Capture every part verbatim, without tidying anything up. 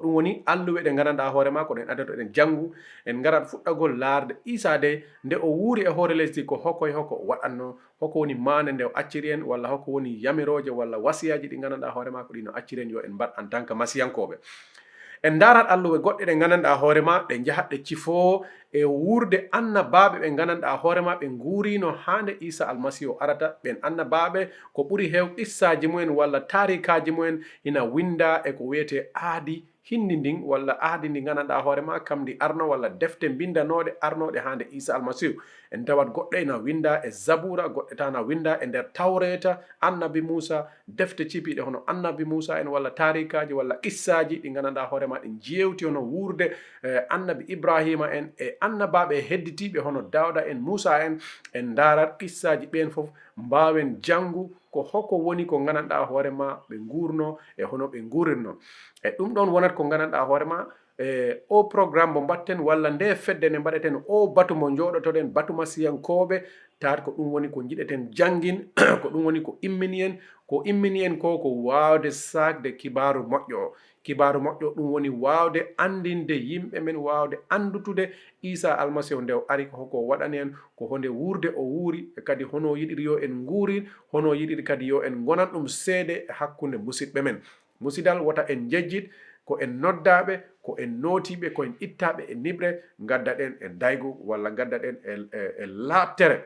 Ɗum woni alluwe ɗe nganndanɗaa hoore maa ko ɗen addato eɗen janngu, en ngarat fuɗɗagol laarde Iisaa de, nde o wuuri e hoore lesdi, ko hoko e hoko o waɗatnoo, hoko woni maande nde o acciri en, walla hoko woni yamirooje walla wasiyaaji ɗi nganndanɗaa hoore maa ko ɗin o acciri en yo en mbaɗ en tant que Masiyankooɓe. En ndaarat alluwe goɗɗe ɗe nganndanɗaa hoore maa, ɗe njahat ɗe cifoo e wuurde annabaaɓe ɓe nganndanɗaa hoore maa ɓe nguuriino haa nde Iisaa Almasiihu arata. Ɓen annabaaɓe ko ɓuri heew qissaaji mumen walla taariikaaji mumen ina winndaa e ko wiyetee aadi hinndi ndin, walla aadi ndi nganndanɗaa hoore maa kam ndi arno, walla defte mbinndanooɗe arnooɗe haa nde Iisaa Almasiihu. En tawat goɗɗe ina winndaa e Zabuura, goɗɗe tan ina winndaa e nder Tawreeta, Annabi Muusaa, defte cipiiɗe hono Annabi Muusaa en, walla taariikaaji, walla qissaaji ɗi nganndanɗaa hoore maa ɗin jeewti hono wuurde, eh, Annabi Ibraahiima en, e annabaaɓe hedditiiɓe hono Daawda en, Muusaa en. En ndaarat qissaaji ɓeen fof, mbaawen janngu ko hoko woni ko nganndanɗaa hoore maa ɓe nguurnoo e hono ɓe nguurirnoo. E ɗum ɗoon wonat ko nganndanɗaa hoore maa, e o programme mo mbaɗten walla nde fedde nde mbaɗeten, o batu mo njooɗotoɗen, batu Masiyankooɓe, taat ko ɗum woni ko njiɗeten janngin, ko ɗum woni ko immini en, ko immini en ko, ko waawde saakde kibaaru moƴƴo o. Kibaaru moƴƴo ɗum woni waawde anndinde yimɓe men, waawde anndutude Iisaa Almasiihu nde o ari, ko hoko o waɗani en, ko honde wuurde o wuuri, e kadi hono yiɗiri yo en nguurir, hono yiɗiri kadi yo en ngonan ɗum seede e hakkunde musiɗɓe men. Musidal, wota en njejjit ko en noddaaɓe, ko en nootiiɓe, ko en ittaaɓe e niɓre, ngaddaɗen e daygu walla ngaddaɗen e, e, e laaɓtere.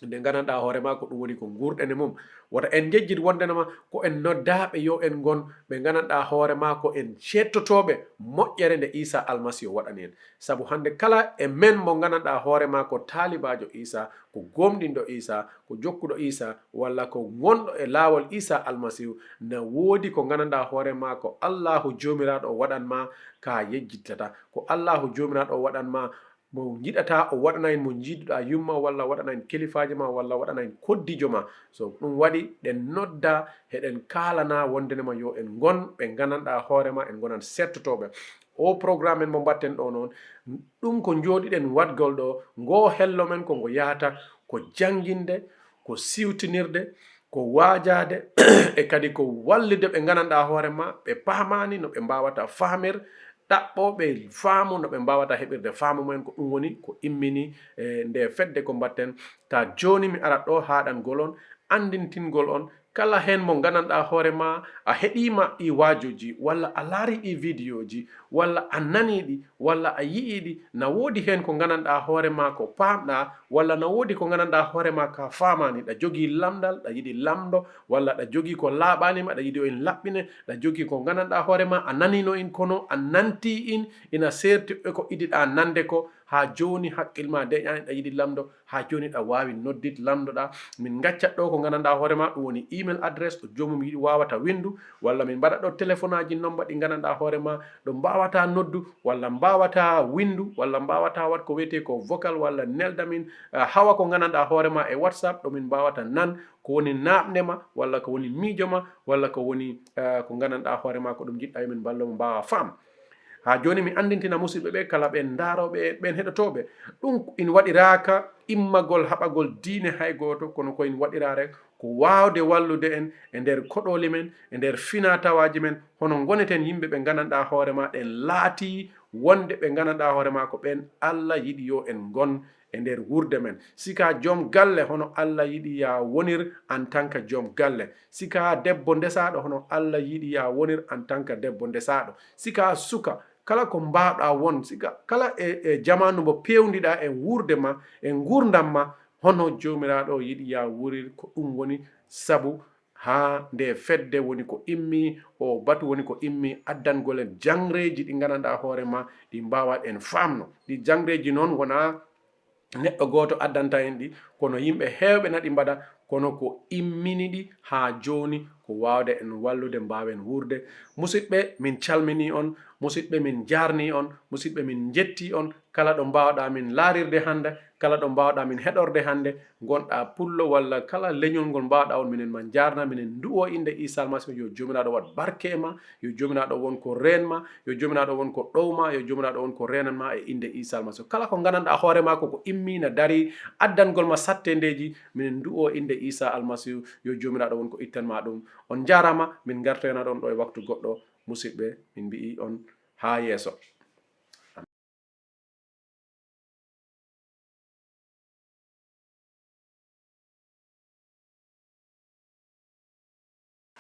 Nde nganndanɗaa hoore maa ko ɗum woni ko nguurɗen e mum. Wota en njejjit wondenama ko en noddaaɓe yo en ngon ɓe nganndanɗaa hoore maa ko en ceettotooɓe moƴƴere nde Iisaa Almasiihu waɗani en. Sabu hannde kala e men mo nganndanɗaa hoore maa ko taalibaajo Iisaa, ko gomɗinɗo Iisaa, ko jokkuɗo Iisaa, walla ko ngonɗo e laawol Iisaa Almasiihu, na woodi ko nganndanɗaa hoore maa ko Allaahu Joomiraaɗo o waɗan maa ka yejjittataa. Ko Allaahu Joomiraaɗo o waɗan maa mo njiɗataa o waɗana en mo njiiduɗaa yumma, walla waɗana en kelifaajo maa, walla waɗana en koddiijo maa. So ɗum waɗi, ɗen noddaa, heɗen kaalanaa wondenema yo en ngon ɓe nganndanɗaa hoore maa, en ngonan seettotooɓe. O programme en mo mbaɗten ɗo noon, ɗum ko njooɗiɗen waɗgol ɗo, ngo hello men ko ngo yahata ko jannginde, ko siwtinirde, ko waajaade, e kadi ko wallude ɓe nganndanɗaa hoore maa, ɓe paamaani no ɓe mbaawata faamir, ɗaɓɓoo ɓe faamu no ɓe mbaawata heɓirde faamu mumen. Ko ɗum woni ko immini, e, nde fedde ko mbaɗten. Ka jooni mi arat ɗo haaɗangol on, anndintingol on, kala heen mo nganndanɗaa hoore maa, a heɗiima ɗi waajuuji, walla a laari ɗi vidéoji, walla a nanii ɗi, walla a yi'ii ɗi, na woodi heen ko nganndanɗaa hoore maa ko paamɗaa, walla na woodi ko nganndanɗaa hoore maa ka faamaani, ɗa jogii lamndal, ɗa yiɗi lamndo, walla ɗa jogii ko laaɓaani ma, ɗa yiɗi o en laɓɓine, ɗa jogii ko nganndanɗaa hoore maa, a naniino in, kono a nantii in, ina seerti e ko idiɗaa nande ko, haa jooni hakkil maa deeƴaani, ɗa yiɗi lamndo, haa jooni ɗa waawi noddit lamndoɗaa. Min ngaccat ɗo ko nganndanɗaa hoore maa, ɗum woni email adresse ɗo joomum yiɗi waawata winndu, walla min mbaɗa ɗo telefonaaji nomba ɗi nganndanɗaa hoore maa, ɗo mbaawataa noddu, walla mbaawataa winndu, walla mbaawataa waɗ ko wiyetee ko vocal, walla nelda min, ah, hawa ko nganndanɗaa hoore maa e WhatsApp, ɗo min mbaawata nan ko woni naamnde ma, walla ko woni miijo ma, walla ko woni, ah, ko nganndanɗaa hoore maa ko ɗum njiɗɗaa yo min mballo mo mbaawa faam. Haa jooni mi anndintina musiɗɓe ɓe, kala ɓen ndaarooɓe e ɓen heɗotooɓe, ɗum in waɗiraaka immagol haɓagol diine hay gooto, kono ko in waɗiraa rek ko waawde wallude en e nder koɗooli men, e nder finaa-tawaaji men, hono ngoneten yimɓe ɓe nganndanɗaa hoore maa ɗen laatii wonde ɓe nganndanɗaa hoore maa ko ɓen Alla yiɗi yo en ngon e nder wuurde men. Si ka joom galle, hono Alla yiɗi yaa wonir en tant que joom galle. Si ka debbo ndesaaɗo, hono Alla yiɗi yaa wonir en tant que debbo ndesaaɗo. Si ka suka, kala ko mbaawɗaa won, si ka, kala e, e jamaanu mo peewndiɗaa e wuurde ma, e nguurndam ma, hono Joomiraaɗo yiɗi yaa wurir, ko ɗum woni sabu haa nde fedde woni ko immi, o batu woni ko immi addangol en jangreeji ɗi nganndanɗaa hoore ma, ɗi mbaawa en faamno. Ɗi jangreeji noon wonaa neɗɗo gooto addanta en ɗi, kono yimɓe heewɓe na ɗi mbaɗa, kono ko immini ɗi haa jooni, ko waawde en wallude, mbaawen wuurde. Musiɗɓe, min calminii on, musiɗɓe, min njaarnii on, musiɗɓe, min njettii on, kala ɗo mbaawɗaa min laarirde hannde, kala ɗo mbaawɗaa min heɗorde hannde, ngonɗaa pullo walla kala leñol ngol mbaawɗaa on, minen ma njaarna, minen ndu'oo innde Iisaa Almasiihu, yo Joomiraaɗo waɗ barke e ma, yo Joomiraaɗo won ko reen ma, yo Joomiraaɗo won ko ɗow ma, yo Joomiraaɗo won ko reenan ma e innde Iisaa Almasiihu. Kala ko nganndanɗaa hoore maa ko ko immi na darii addangol ma satteendeeji, minen ndu'oo innde Iisaa Almasiihu, yo Joomiraaɗo won ko ittan ma ɗum. On njaaraama, min ngartoyana ɗon ɗo e waktu goɗɗo. Musidɓe, min mbi'i on haa yeeso.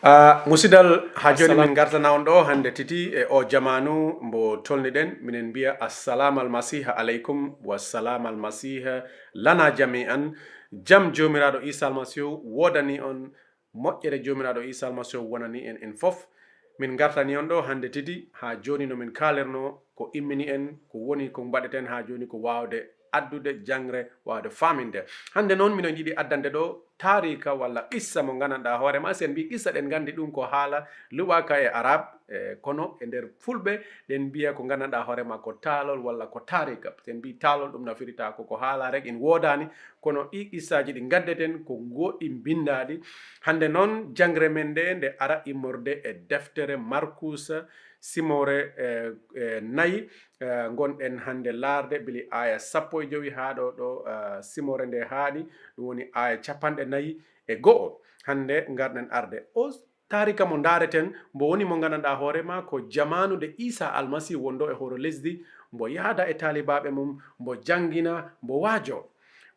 Ah, musidal, haa jooni min ngartana on ɗo hannde titi e o jamaanu mbo tolniɗen. Minen mbiya assalamu almasiha aleykum wa salam almasiha lana jami'an. Jam Joomiraaɗo Iisa Almasiihu woodani on, moƴƴere Joomiraaɗo Iisa Almasiihu wonani en, en fof. Min ngartani on ɗo hannde titi, haa jooni no min kaalirno, ko immini en, ko woni ko mbaɗeten haa jooni ko waawde addude jangre, waawde faaminde. Hannde noon, miɗo yiɗi addande ɗo taarika walla qissa mo nganndanɗaa hoore ma. Si en mbii qissa, ɗen nganndi ɗum ko haala luɓaaka e Arab, e, kono e nder Fulɓe, ɗen mbiya ko nganndanɗaa hoore ma ko taalol walla ko taarika. Si en mbii taalol, ɗum na firita ko ko haala rek, ina woodaani, kono ɗi qissaaji ɗi ngaddeten ko goɗɗi mbinndaaɗi. Hannde noon, jangre men nde, nde ara immorde e deftere Markus, simoore, e, e, nayi, e, ngonɗen hannde laarde, bili aaya sappo e jowi haa ɗo, ɗo, e, simoore nde haaɗi, ɗum woni aaya capanɗe nayi e go'o. Hannde ngarɗen arde. O taarika mo ndaareten, mbo woni mo nganndanɗaa hoore ma, ko jamaanu nde Iisa Almasiihu wonɗo e hoore lesdi, mbo yahda e taalibaaɓe mum, mbo janngina, mbo waajo.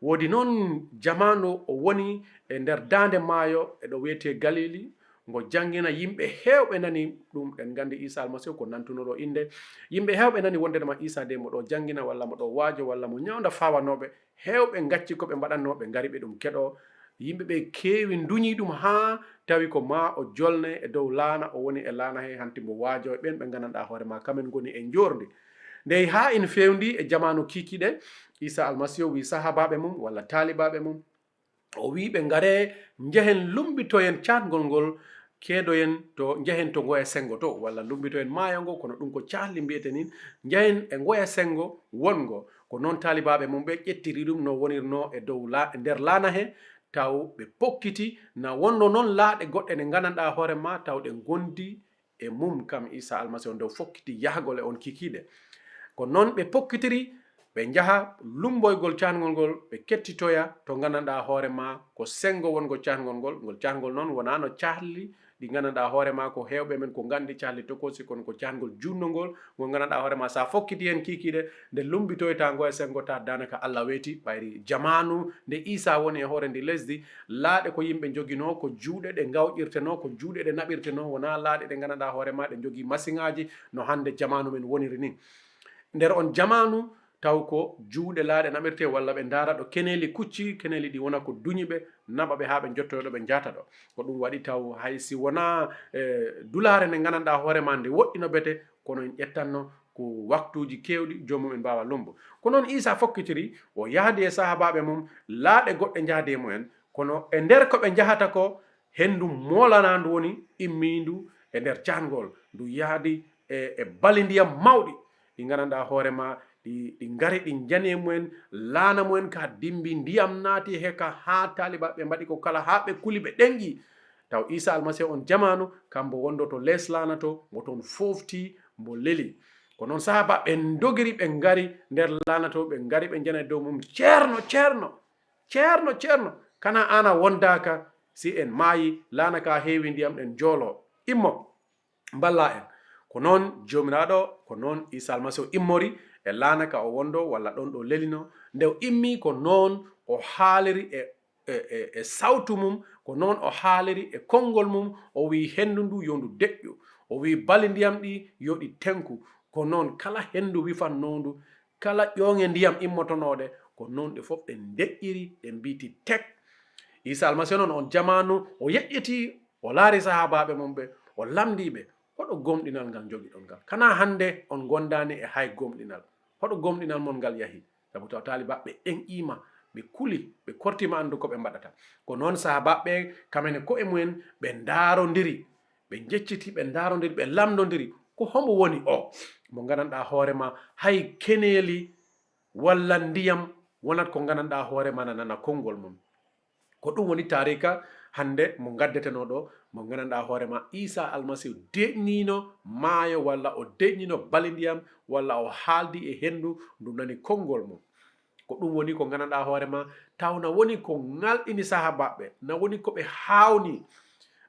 Woodi noon jamaanu o woni e nder daande maayo, e ɗo wiyetee Galili, mbo janngina, yimɓe heewɓe nani ɗum. Ɗen nganndi Iisa Almasiihu ko nantunooɗo innde. Yimɓe heewɓe nani wonde ma Iisa de mo ɗo janngina, walla mo ɗo waajo, walla mo ñawnda fawanooɓe. Heewɓe ngacci ko ɓe mbaɗannoo, ɓe ngari ɓe ɗum keɗoo. Yimɓe ɓe keewi nduñi ɗum haa tawi ko maa o jolne e dow laana, o woni e laana he, hanti mo waajo e ɓeen ɓe nganndanɗaa hoore ma, kamen ngoni e njoorndi. Ndey haa ina feewndi e jamaanu kiikiiɗe, Iisa Almasiihu wii sahaabaaɓe mum walla taalibaaɓe mum, o wii ɓe, "Ngaree, njehen lumbitoyen caatngol ngol, keedoyen to, njehen to ngoya senngo to, walla lumbitoyen maayo ngo, kono ɗum ko caatli mbiyeten nin, njehen e ngoya senngo wonngo." Ko noon taalibaaɓe mum ɓe ƴettiri ɗum no wonirnoo e dow la-, e nder laana he, taw ɓe pokkiti, na wonno noon laaɗe goɗɗe ɗe nganndanɗaa hoore ma, taw ɗe ngondi e mum kam Iisa Almasiihu, nde o fokkiti yahgol e on kiikiiɗe. Ko noon ɓe pokkitiri, ɓe njaha lumboygol caatngol ngol, ɓe kettitoya to nganndanɗaa hoore ma ko senngo wongo caatngol ngol. Ngol caatngol noon wonaa no caatli ɗi nganndanɗaa hoore ma ko heewɓe men ko nganndi, caatli tokoosi, kono ko caatngol juutngo ngol, ngol nganndanɗaa hoore ma, so a fokkiti heen kiikiiɗe, nde lumbitoyta ngo e senngo, ta daanaka Alla weeti. Ɓayri jamaanu nde Iisa woni e hoore ndi lesdi, laaɗe ko yimɓe njoginoo, ko juuɗe ɗe ngawƴirtenoo, ko juuɗe ɗe naɓirtenoo, wonaa laaɗe ɗe nganndanɗaa hoore ma ɗe njogii masiŋaaji no hannde jamaanu men woniri ni. Nder on jamaanu, taw ko juuɗe laaɗe naɓirtee, walla ɓe ndaara ɗo keneeli kucci, keneeli ɗi wona ko duñi ɓe, naɓa ɓe haa ɓe njottoya ɗo ɓe njahata ɗo. Ko ɗum waɗi taw hay si wonaa, e, dulaare nde nganndanɗaa hoore ma nde woɗɗi no bete, kono en ƴettanno ko waktuuji keewɗi joomum en mbaawa lumbo. Ko noon Iisa fokkitiri, o yahdi e sahaabaaɓe mum, laaɗe goɗɗe njahdi e mumen, kono e nder ko ɓe njahata ko, henndu moolanaandu woni immiindu e nder caatngol, ndu yahdi e, e bali ndiyam mawɗi, ɗi nganndanɗaa hoore ma, ɗi, ɗi ngari, ɗi njani e mumen, laana mumen ka dimbi, ndiyam naati he ka haa taalibaaɓe mbaɗi ko kala, haa ɓe kuli, ɓe ɗenƴi. Taw Iisa Almasiihu on jamaanu, kambo wondoto lees laana to, mbo toon foofti, mbo leli. Ko noon sahaabaaɓe ndogiri, ɓe ngari nder laana to, ɓe ngari, ɓe njani e dow mum, "Ceerno, Ceerno, Ceerno, Ceerno, kanaa aan a wondaaka, si en maayi, laana ka heewi ndiyam, ɗen joolo. Immo, mballa en." Ko noon Joomiraaɗo, ko noon Iisa Almasiihu immori e laana ka o wondo, walla ɗon ɗo lelino. Nde o immi, ko noon o haaliri e, e, e, e sawtu mum, ko noon o haaliri e konngol mum, o wi'i henndu ndu yo ndu deƴƴu. O wi'i bali ndiyam ɗi yo ɗi tenku. Ko noon kala henndu wifannoondu, kala ƴoonge ndiyam immotonooɗe, ko noon ɗe fof ɗe ndeƴƴiri, ɗe mbiiti tek. Iisa Almasiihu noon on jamaanu, o yeƴƴitii, o laari sahaabaaɓe mum ɓe, o lamndii ɓe, "Hoɗo gomɗinal ngal njogiɗon ngal? Kanaa hannde on ngondaani e hay gomɗinal. Hoɗo gomɗinal mon ngal yahi?" Sabu taw taalibaaɓe ɓen ƴiima, ɓe kuli, ɓe kortiima anndu ko ɓe mbaɗata. Ko noon sahaabaaɓe ɓe, kamen e ko'e mumen, ɓe ndaarondiri. Ɓe njecciti, ɓe ndaarondiri, ɓe lamndondiri, "Ko homo woni o mo nganndanɗaa hoore ma, hay keneeli walla ndiyam wonat ko nganndanɗaa hoore ma na nana konngol mum?" Ko ɗum woni taarika hannde mo ngaddetenoo ɗo, mo nganndanɗaa hoore ma, Iisa Almasiihu deeƴniino maayo, walla o deeƴniino bali ndiyam, walla o haaldi e henndu ndu nani konngol mum. Ko ɗum woni ko nganndanɗaa hoore ma, taw na woni ko ŋalɗini sahaabaaɓe, na woni ko ɓe haawni.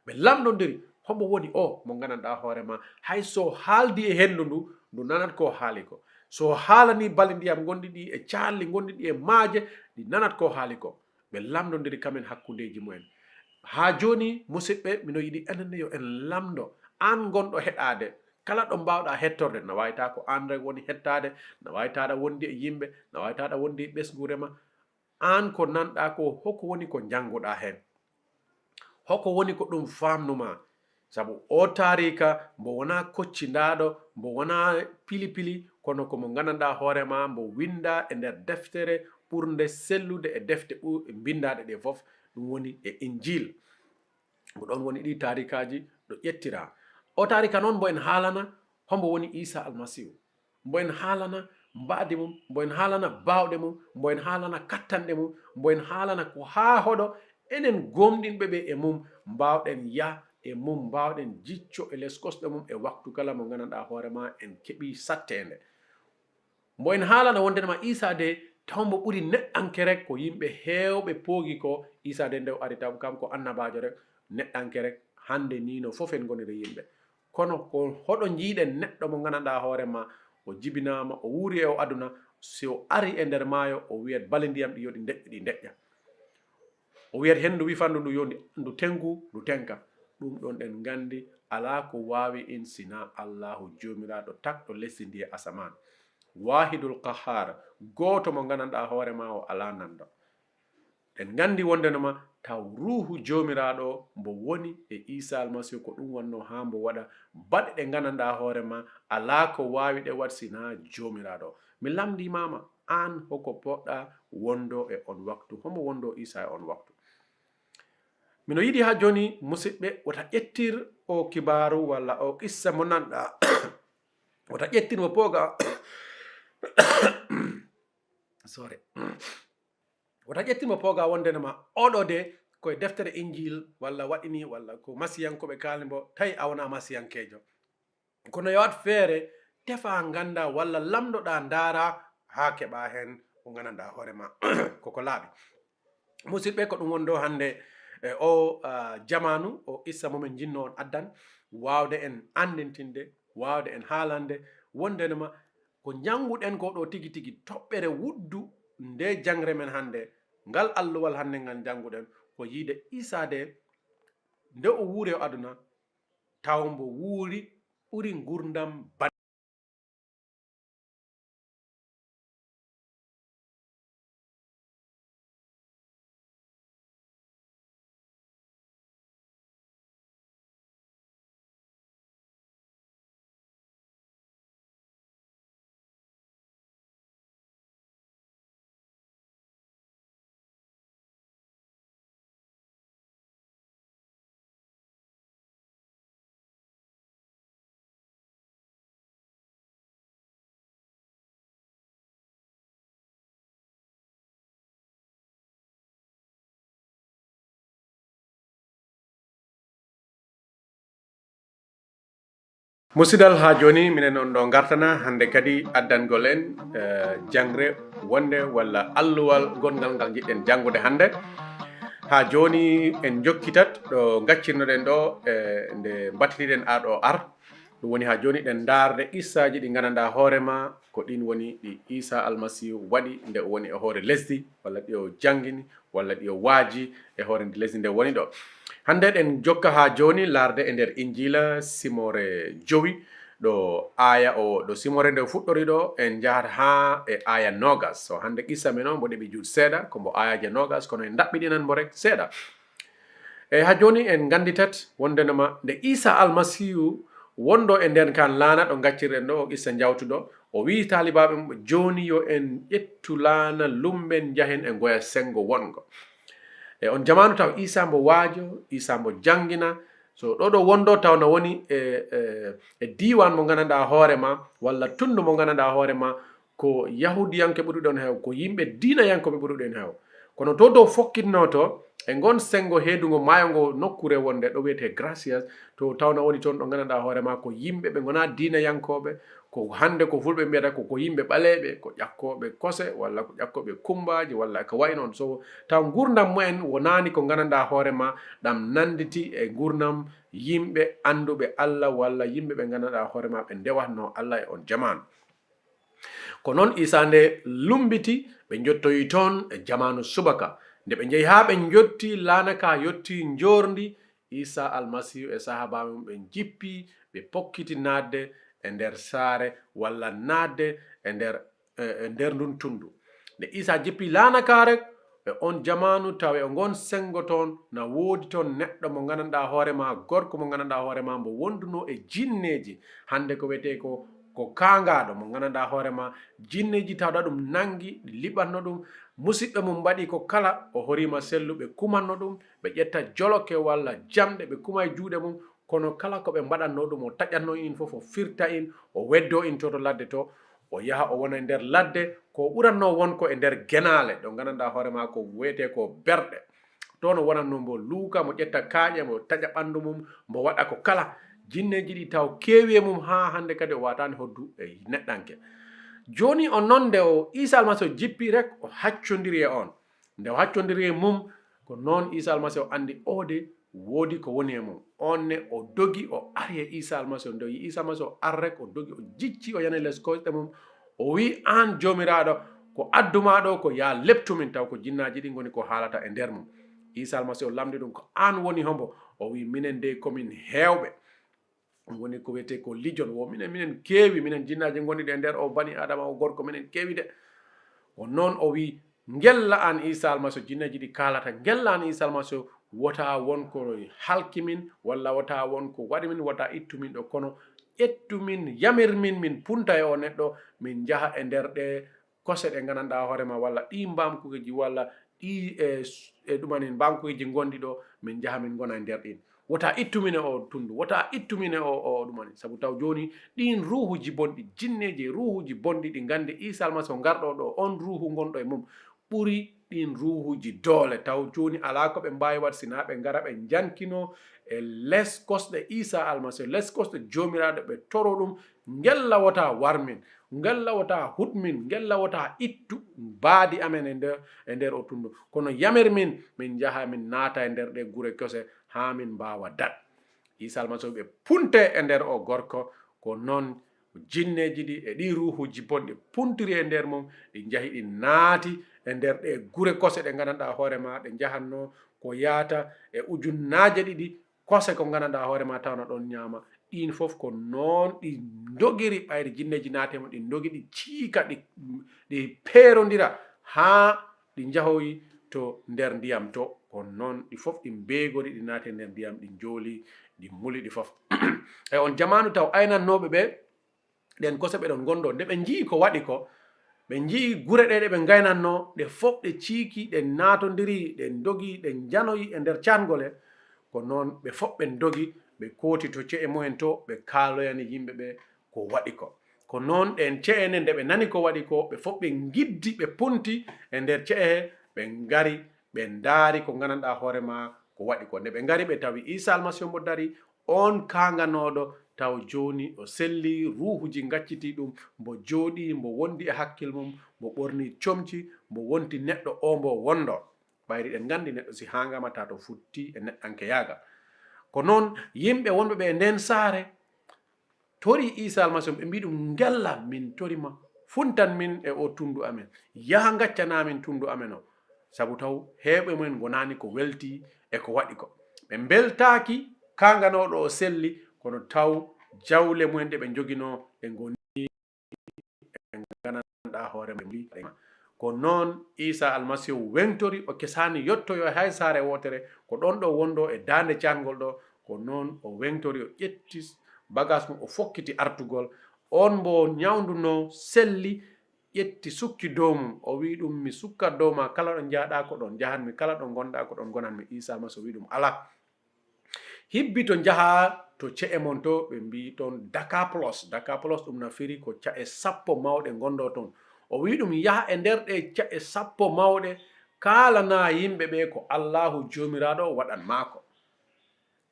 Ɓe lamndondiri, Hombo woni o mo gandanɗaa hoore ma, hay so haaldi e henndu ndu, ndu nanat ko haali ko. So haalani bali ndiyam gonɗi ɗi e caalli gonɗi ɗi e maaje, ɗi nanat ko haali ko. Ɓe lamndondiri kamen hakkundeeji mumen. Haa jooni, musidɓe, mino yiɗi enen ne yo en lamndo, aan gonɗo heɗaade, kala ɗo mbaawɗaa hettorde, na waawi taa ko aan rek woni hettaade, na waawi taa aɗa wondi e yimɓe, na waawi taa aɗa wondi e ɓesnguure ma. Aan ko nanɗaa ko, hoko woni ko njannguɗaa heen? Hoko woni ko ɗum faamnumaa? Sabu o taariika mbo wonaa koccindaaɗo, mbo wonaa pili-pili, kono ko mo gandanɗaa hoore ma, mbo winndaa e nder deftere ɓurnde sellude e defte ɓu-, mbinndaaɗe ɗe fof, ɗum woni e Injiil. Ko ɗoon woni ɗi taariikaaji ɗo ƴettiraa. O taariika noon mbo en haalana, hombo woni Iisaa Almasiihu. Mbo en haalana mbaadi mum, mbo en haalana baawɗe mum, mbo en haalana kattanɗe mum, mbo en haalana ko haa hoɗo enen gomɗinɓe ɓe e mum mbaawɗen yah e mum, mbaawɗen jicco e les kosɗe mum e waktu kala mo gandanɗaa hoore ma en keɓii satteende. Mbo en haalana wonde ma Iisaa de taw mbo ɓuri neɗɗanke rek ko yimɓe heewɓe poogi ko. Iisaa de nde o ari taw kam ko annabaajo rek, neɗɗanke rek, hannde nii no fof en ngoniri yimɓe. Kono ko hoɗo njiiɗen neɗɗo mo gandanɗaa hoore ma, o jibinaama, o wuuri e o aduna, si o ari e nder maayo, o wiyat bale ndiyam ɗi yo ɗi ndeƴƴu, ɗi ndeƴƴa. O wiyat henndu wifandu ndu yo ndi, ndu tenku, ndu tenka. Ɗum ɗon ɗen nganndi alaa ko waawi en sinaa Allaahu Joomiraaɗo takɗo lesdi ndi e asamaan. Waahidul Qahhaar, gooto mo gandanɗaa hoore ma o alaa nanndo. Ɗen nganndi wonde no ma taw Ruuhu Joomiraaɗo mbo woni e Iisaa Almasiihu, ko ɗum wonnoo haa mbo waɗa baɗe ɗe gandanɗaa hoore ma, alaa ko waawi ɗe waɗ sinaa Joomiraaɗo. Mi lamndiimaama, aan hoko poɗɗaa wondoo e on waktu? Hombo wondoo Iisaa e on waktu? Mino yiɗi haa jooni, musidɓe, wota ƴettir o kibaaru walla o qissa mo nanɗaa. Wota ƴettir mo pooga. Sorry. Wota ƴettir mo pooga wonde no ma oɗo de ko e deftere Injiil walla waɗini walla ko masiyankooɓe kaali mbo, tawi a wonaa masiyankeejo. Kono yo waɗ feere, tefa ngannda walla lamndoɗaa ndaara haa keɓaa heen ko gandanɗaa hoore ma koko laaɓi. Musidɓe, ko ɗum wonɗo hannde e o, ah, jamaanu, o qissa mo min njinnoo on addan, waawde en anndintinde, waawde en haalande, wonde no ma ko njannguɗen ko ɗo tigi tigi toɓɓere wuddu nde jangre men hannde, ngal alluwal hannde ngal njannguɗen, ko yiide Iisaa de, nde o wuuri o aduna, taw mbo wuuri ɓuri ngurndam baɗ- Musidal, haa jooni minen on ɗo ngartana hannde kadi addangol en, eh, jangre wonde walla alluwal gonngal ngal njiɗɗen janngude hannde. Haa jooni en njokkitat ɗo ngaccirnoɗen ɗo, eh, nde mbattiniɗen ar ɗo ar. Ɗum woni haa jooni ɗen ndaarde qissaaji ɗi nganndanɗaa hoore ma ko ɗin woni ɗi Iisaa Almasiihu waɗi nde o woni e hoore lesdi, walla ɗi o janngini, walla ɗi o waaji e hoore ndi lesdi nde woni ɗo. Hannde ɗen jokka haa jooni laarde e nder Injiila simoore jowi, ɗo aaya o, ɗo simoore nde fuɗɗori ɗo, en njahat haa e aaya noogas. So hannde qissa men o mbo ɗeɓi juuɗe seeɗa, ko mbo aayaaje noogas, kono en ndaɓɓiɗinan mbo rek seeɗa. Eyi, haa jooni en ngannditat wonde no ma nde Iisaa Almasiihu wonɗo e nden kaan laana ɗo ngaccirɗen ɗo, o qissa njawtuɗo, o wi'i taalibaaɓe mum, "Jooni yo en ƴettu laana, lumben, njahen e ngoya senngo wonngo." E on jamaanu taw Iisaa mbo waajo, Iisaa mbo janngina. So ɗo ɗo wonɗo taw na woni e, e, e diiwaan mo nganndanɗaa hoore ma, walla tunndu mo nganndanɗaa hoore ma, ko Yahuudiyanke ɓuruɗen heew, ko yimɓe diinayankooɓe ɓuruɗen heew. Kono to dow fokkitnoo to, e ngon senngo heedungo maayo ngo nokkuure wonde ɗo wiyetee Gracias, to tawna woni toon ɗo nganndanɗaa hoore ma ko yimɓe ɓe ngonaa diinayankooɓe, Ko hannde ko fulɓe mbiyata ko, ko yimɓe ɓaleeɓe, ko ƴakkooɓe kose, walla ko ƴakkooɓe kummbaaji, walla ko wayi noon. So taw nguurndam mumen wonaani ko nganndanɗaa hoore ma, ɗam nannditi e nguurndam yimɓe annduɓe Alla, walla yimɓe ɓe nganndanɗaa hoore ma ɓe ndewatnoo Alla e on jamaanu. Ko noon Iisaa nde lummbiti, ɓe njottoyi toon e jamaanu subaka. Nde ɓe njehi haa ɓe njotti laana ka yotti njoorndi, Iisaa Almasiihu e sahaabaaɓe mum ɓe njippii, ɓe pokkiti naatde e nder saare walla naatde e nder, e, e nder ndun tunndu. Nde Iisaa jippii laana ka rek, e on jamaanu tawi e ngon senngo toon, na woodi toon neɗɗo mo nganndanɗaa hoore ma, gorko mo nganndanɗaa hoore ma, mbo wondunoo e jinneeji. Hannde ko wiyetee ko, ko kaangaaɗo mo nganndanɗaa hoore ma, jinneeji tawɗa ɗum nanngi, ɗi liɓatno ɗum, musiɓɓe mum mbaɗi ko kala, o horiima sellu, ɓe kumanno ɗum, ɓe ƴetta joloke walla jamɗe, ɓe kuma e juuɗe mum, kono kala ko ɓe mbaɗatnoo ɗum, o taƴatnoo in fof, o firta in, o weddoo in to, to ladde to, o yaha o wona e nder ladde, ko ɓuratnoo won ko e nder genaale, ɗo nganndanɗaa hoore ma ko wiyetee ko berɗe. Toon o wonatnoo mbo luuka, mo ƴetta kaaƴe, mo taƴa ɓanndu mum, mbo waɗa ko kala. Jinneeji ɗi taw keewi e mum haa hannde kadi o waataani hoddu e neɗɗanke. Jooni o noon nde o Iisaa Almasiihu jippii rek, o haccondiri e oon. Nde o haccondiri e mum, ko noon Iisaa Almasiihu anndi oo de woodi ko woni e mum. Oon ne o dogi, o ari e Iisaa Almasiihu. Nde o yi'i Iisaa Almasiihu o ari rek, o dogi, o jicci, o yani les koyɗe mum. O wi'i, "Aan Joomiraaɗo, ko addu maa ɗo ko yaa leptu min, taw ko jinnaaji ɗi ngoni ko haalata e nder mum." Iisaa Almasiihu lamndi ɗum, "Ko aan woni hombo?" O wi'i, "Minen dey ko min heewɓe." Ɗum woni ko wiyetee ko lijon. Wo minen, minen keewi, minen jinnaaji ngonɗi ɗe nder o bani Aadama, o gorko, minen keewi de. Ko noon o wi'i, "Ngella aan Iisaa Almasiihu," jinneeji ɗi kaalata, "Ngella aan Iisaa Almasiihu, wota won ko halki min, walla wota won ko waɗi min, wota ittu min ɗo, kono ƴettu min, yamir min, min punta e o neɗɗo, min njaha e nder ɗe kose ɗe nganndanɗaa hoore ma, walla ɗi mbaamkuuji, walla ɗi, e, e ɗumanin mbaamkuuji ngonɗi ɗo, min njaha min ngona e nder ɗin. Wota ittu min e o tunndu, wota ittu min e o, o ɗumanin." Sabu taw jooni ɗin ruuhuuji bonɗi, jinneeji e ruuhuuji bonɗi ɗi nganndi Iisaa Almasiihu ngarɗo ɗo, on ruuhu ngonɗo e mum, ɓuri ɗin ruuhuuji doole. Taw jooni alaa ko ɓe mbaawi waɗ, sinaa ɓe ngara ɓe njankinoo e les kosɗe Iisaa Almasiihu, les kosɗe Joomiraaɗo, ɓe toro ɗum, "Ngella wota war min, ngella wota huɗ min, ngella wota ittu mbaadi amen e nder, e nder o tunndu. Kono yamir min, min njaha min naata e nder ɗe gure kose haa min mbaawa daɗ." Iisaa Almasiihu ɓe punte e nder o gorko, ko noon jinneeji ɗi e ɗi ruuhuuji bonɗi puntiri e nder mum, ɗi njahi ɗi naati e nder ɗe gure kose ɗe nganndanɗaa hoore ma, ɗe njahatnoo ko yaata e ujunnaaje ɗiɗi kose ko nganndanɗaa hoore ma tawno ɗon ñaama. Ɗiin fof ko noon ɗi ndogiri, ɓayri jinneeji naati e mum, ɗi ndogi, ɗi ciika, ɗi, ɗi peerondira haa ɗi njahoyi to nder ndiyam to. Ko noon ɗi fof ɗi mbeegori, ɗi naati e nder ndiyam, ɗi njooli, ɗi muli ɗi fof. E on jamaanu taw aynannooɓe ɓe ɗen kose ɓe ɗon ngonɗo, nde ɓe nji'i ko waɗi ko, ɓe nji'i gure ɗe ɗe ɓe ngaynannoo, ɗe fof ɗe ciiki, ɗe naatondiri, ɗe ndogi, ɗe njanoyi e nder caatngol he. Ko noon ɓe fof ɓe ndogi, ɓe kooti to ce'e mumen to, ɓe kaaloyani yimɓe ɓe ko waɗi ko. Ko noon ɗeen ce'e ne, nde ɓe nani ko waɗi ko, ɓe fof ɓe ngiddi, ɓe ponti e nder ce'e he, ɓe ngari, ɓe ndaari ko nganndanɗaa hoore ma ko waɗi ko. Nde ɓe ngari, ɓe tawi Iisaa Almasiihu mbo dari, oon kaanganooɗo, taw jooni o selli, ruuhuuji ngaccitii ɗum, mbo jooɗii, mbo wondi e hakkil mum, mbo ɓornii comci, mbo wonti neɗɗo o mbo wondoo. Ɓayri ɗen nganndi neɗɗo si haangaama taa to futti e neɗɗankeyaagal. Ko noon yimɓe wonɓe ɓe e ndeen saare, tori Iisaa Almasiihu, ɓe mbii ɗum, "Ngella min tori ma, funtan min e o tunndu amen, yaha ngaccanaa min tunndu amen o." Sabu taw heewɓe mumen ngonaani ko weltii e ko waɗi ko. Ɓe mbeltaaki kaanganooɗo o selli, kono taw jawle mumen ɗe ɓe njoginoo ɗe ngoni e nganndanɗaa hoore mum. Ko noon Iisaa Almasiihu weŋtori, o kesaani yottoyoo hay saare wootere, ko ɗoon ɗo wondoo e daande caatngol ɗo, ko noon o weŋtori, o ƴetti bagaas mum, o fokkiti artugol. Oon mbo ñawndunoo selli, ƴetti sukki dow mum, o wi'i ɗum, "Mi sukkat dow maa, kala ɗo njahɗaa ko ɗoon njahanmi, kala ɗo ngonɗaa ko ɗoon ngonanmi." Iisaa Almasiihu wi'i ɗum, "Alaa." Hibbito njahaa to ce'e mon to, ɓe mbii toon Dakapolos. Dakapolos ɗum na firi ko ca'e sappo mawɗe ngondoo toon. O wii ɗum, "Yaha e nder ɗee ca'e sappo mawɗe, kaalanaa yimɓe ɓee ko Allaahu Joomiraaɗo waɗan maa ko."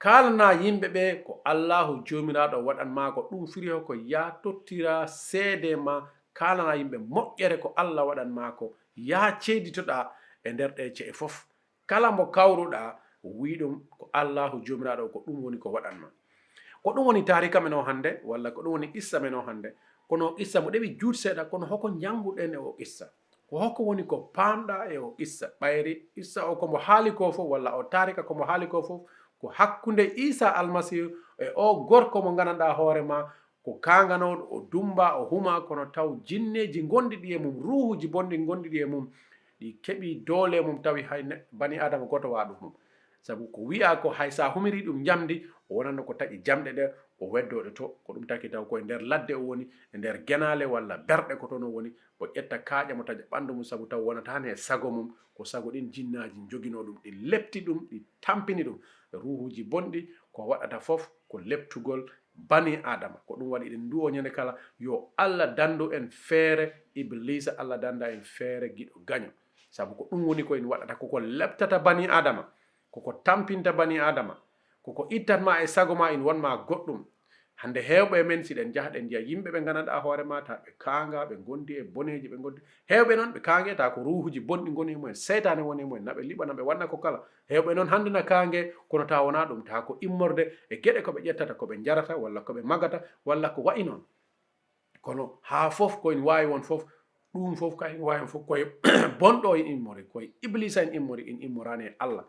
Kaalanaa yimɓe ɓe ko Allaahu Joomiraaɗo waɗan maa ko, ɗum firi ko yaa tottira seede ma, kaalanaa yimɓe moƴƴere ko Alla waɗan maa ko, yaa ceeditoɗaa e nder ɗee ce'e fof. Kala mo kawruɗaa, wii ɗum ko Allaahu Joomiraaɗo ko ɗum woni ko waɗan maa. Ko ɗum woni taarika men o hannde, walla ko ɗum woni qissa men o hannde. Kono o qissa mo ɗeɓi juut seeɗa, kono hoko njannguɗen e o qissa? Ko hoko woni ko paamɗaa e o qissa? Ɓayri qissa o ko mbo haali ko fof, walla o taarika ko mbo haali ko fof, ko hakkunde Iisaa Almasiihu e o gorko mo nganndanɗaa hoore maa, ko kaanganooɗo, o dummbaa, o humaa, kono taw jinneeji ngonɗi ɗi e mum, ruuhuuji bonɗi ngonɗi ɗi e mum, ɗi keɓi doole e mum, tawi hay ne-, banii Aadama gooto waɗu ɗum. Sabu ko wiyaa ko hay so a humirii ɗum njamndi, o wonanno ko taƴi jamɗe ɗe, o weddoo ɗe to. Ko ɗum taki taw ko e nder ladde o woni, e nder genaale walla berɗe ko toon o woni, o ƴetta kaaƴe mo taƴa ɓanndu mum, sabu taw wonata heen e sago mum, ko sago ɗin jinnaaji njoginoo ɗum, ɗi lepti ɗum, ɗi tampini ɗum. Ruuhuuji bonɗi, ko waɗata fof ko leptugol banii Aadama. Ko ɗum waɗi eɗen nduwoo ñande kala, yo Alla danndu en feere Ibliisa, Alla dannda en feere giɗo gaño. Sabu ko ɗum woni ko en waɗata, koko leptata banii Aadama, koko tampinta banii Aadama, koko ittat ma e sago ma, in won ma goɗɗum. Hannde heewɓe e men, si ɗen njaha ɗen njiya yimɓe ɓe nganndanɗaa hoore ma, ta ɓe kaanga, ɓe ngondi e boneeji, ɓe ngondi. Heewɓe noon ɓe kaange, ta ko ruuhuuji bonɗi ngoni e mumen, seytaane woni e mumen, na ɓe liɓa, na ɓe waɗna ko kala. Heewɓe noon hannde na kaange, kono ta wonaa ɗum, ta ko immorde e geɗe ko ɓe ƴettata, ko ɓe njarata, walla ko ɓe magata, walla ko wayi noon. Kono haa fof ko en waawi won fof, ɗum fof ka en waawi won fof, koye bonɗo en immori, koye Ibliisa en immori, en immoraani e Alla.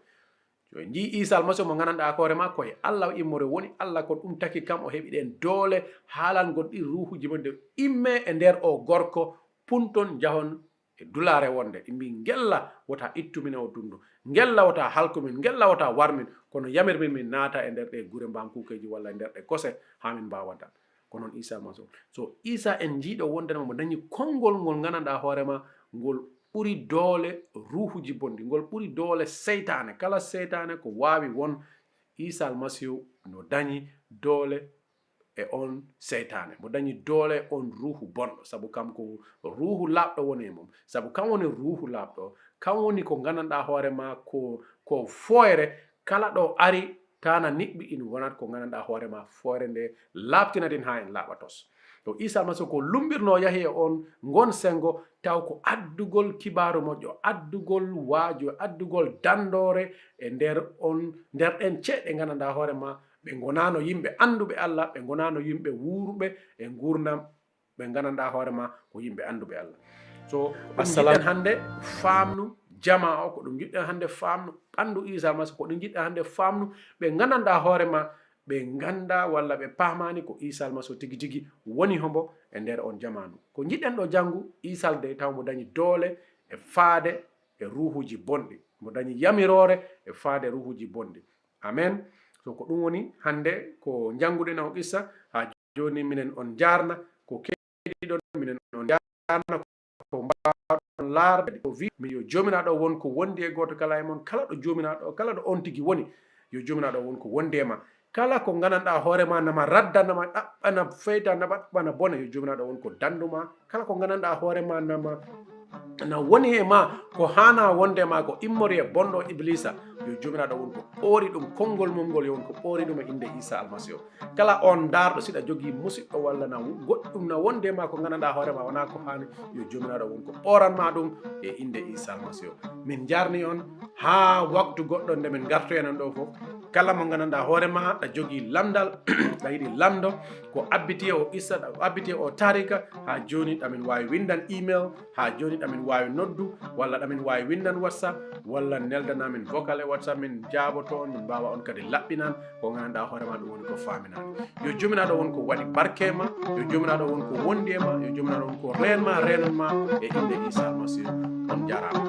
So en njii Iisaa Almasiihu mo nganndanɗaa hoore ma, koye Alla o immori, woni Alla, ko ɗum taki kam o heɓi ɗeen doole haalangol ɗin ruuhuuji bonɗi, immee e nder o gorko, punton, njahon e dulaare wonde. Ɗi mbii, "Ngella wota ittu min e o dundu, ngella wota halku min, ngella wota war min, kono yamir min min naata e nder ɗe gure mbaamkuukeeji walla e nder ɗe kose haa min mbaawa dal." Ko noon Iisaa Almasiihu. So Iisaa en njiiɗo wonde mo dañi konngol ngol nganndanɗaa hoore ma, ngol ɓuri doole ruuhuuji bonɗi, ngol ɓuri doole seytaane. Kala seytaane ko waawi won, Iisaa Almasiihu no dañi doole e on seytaane. Mo dañi doole e on ruuhu bonɗo, sabu kam ko ruuhu laaɓɗo woni e mum. Sabu kam woni ruuhu laaɓɗo, kam woni ko nganndanɗaa hoore ma ko, ko fooyre, kala ɗo ari, tana niɓɓi, ina wonat ko nganndanɗaa hoore ma fooyre nde laaɓtinat en haa en laaɓa tos. To Iisaa Almasiihu ko lummbirnoo yahi e on ngon senngo, taw ko addugol kibaaru moƴƴo, addugol waaju, addugol danndoore e nder on, nder ɗen ceeɗe nganndanɗaa hoore ma, ɓe ngonaano yimɓe annduɓe Alla, ɓe ngonaano yimɓe wuuruɓe e nguurndam, ɓe nganndanɗaa hoore ma ko yimɓe annduɓe Alla. So ɗum Assalam. Njiɗɗen hannde faamnu jamaa o, ko ɗum njiɗɗen hannde faamnu ɓanndu Iisaa Almasiihu, ko ɗum njiɗɗen hannde faamnu ɓe nganndanɗaa hoore ma, ɓe nganndaa walla ɓe paamaani ko Iisaa Almasiihu tigi tigi woni hombo e nder on jamaanu. Ko njiɗɗen ɗo janngu, Iisaa de taw mo dañi doole e faade e ruuhuuji bonɗi, mo dañi yamiroore e faade ruuhuuji bonɗi. Amen. So ko ɗum woni hannde ko njannguɗen o qissa, haa jooni minen on njaarna, ko keediɗon minen on njaarna, ko mbaawɗon laarde. O wi, mi yo Joomiraaɗo won ko wondi e gooto kala e mon, kala ɗo Joomiraaɗo, kala ɗo on tigi woni, yo Joomiraaɗo won ko wondi e ma. Kala ko nganndanɗaa hoore ma nama radda, nama ɗaɓɓana feyta, nama ɗaɓɓana bona, yo Joomiraaɗo won ko danndu ma. Kala ko nganndanɗaa hoore ma nama, na woni e ma ko haanaa wonde e ma, ko immori e bonɗo Ibliisa, yo Joomiraaɗo won ko ɓoori ɗum, konngol mum ngol yo won ko ɓoori ɗum e innde Iisaa Almasiihu. Kala on ndaarɗo, si ɗa jogii musiɗɗo walla na goɗɗum na wonde e ma ko nganndanɗaa hoore ma wonaa ko haani, yo Joomiraaɗo won ko ɓooran ma ɗum e innde Iisaa Almasiihu. Min njaarni on haa waktu goɗɗo nde min ngartoyana ɗo fof. Kala mo nganndanɗaa hoore ma ɗa jogii lamndal, ɗa yiɗi lamndo, ko abbiti e o qissa, ɗa abbiti e o taarika, haa jooni ɗa min waawi winndan email, haa jooni ɗa min waawi noddu, walla ɗa min waawi winndan WhatsApp, walla neldana min vocal e WhatsApp, min njaaboto on, min mbaawa on kadi laɓɓinan ko nganndanɗaa hoore ma ɗum woni ko faaminaani. Yo Joomiraaɗo won ko waɗi barke ma, yo Joomiraaɗo won ko wondi e ma, yo Joomiraaɗo won ko reen ma, reenan ma e innde Iisaa Almasiihu. On njaaraama.